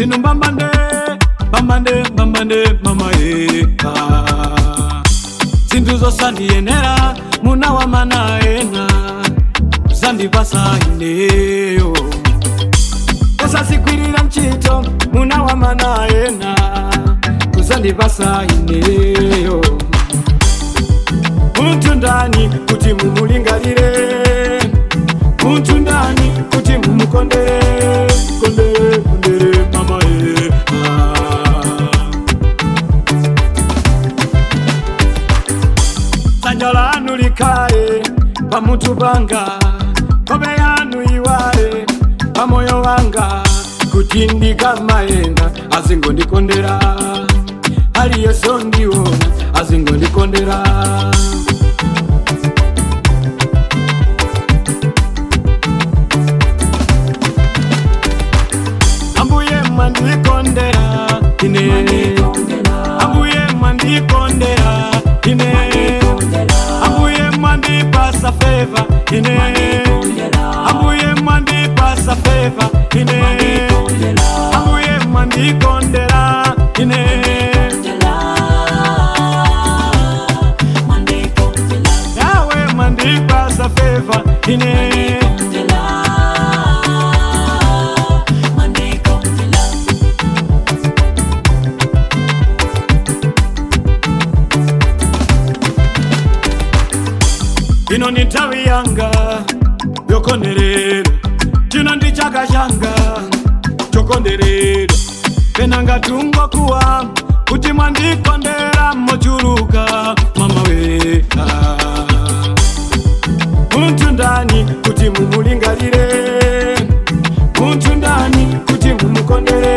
Inu mbambande, mbambande, mbambande mama eka. Zinthu zosandiyenera munawamana ena zandipasa ineyo. Usazigwirira ntchito munawamana ena kuzandipasa ineyo. Munthu ndani kuti mumulingalire, munthu ndani kuti mumukondere, kondere, kondere mama e. Dzanja lanu likhale pamutu panga, nkhope yanu iwale pamoyo wanga, kuti ndikamayenda azingondikondera, aliyense ndiona azingondikondera. Ambuye mwandikondera ine, Ambuye mwandikondera ine, Ambuye mwandipasa favor ine, Ambuye mwandipasa favor ine, Ambuye mwandikondera ine. Yawe mwandipasa favor ine. Ino ni nthawi yanga yokonderera, chino ndi chaka changa chokonderera. Pena ngatungwa kuwa kuti mwandikondera mochuluka mama weka. Munthu ndani kuti mumulingalire, munthu ndani kuti mumukondere,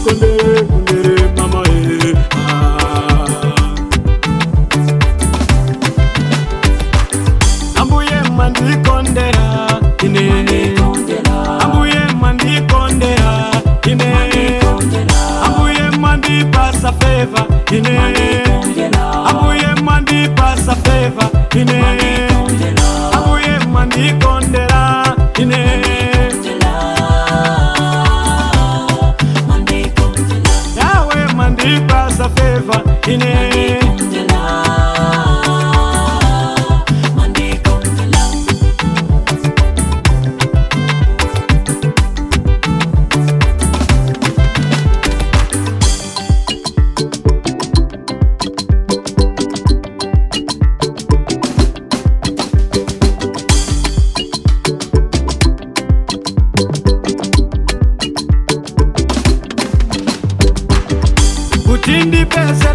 kondere, kondere mama e. Ambuye mwandikondera ine, Ambuye mwandikondera ine, Ambuye mwandipasa favor ine, Ambuye mwandipasa favor ine, Ambuye mwandikondera ine. Yawe mwandipasa favor ine. Kuti ndipeze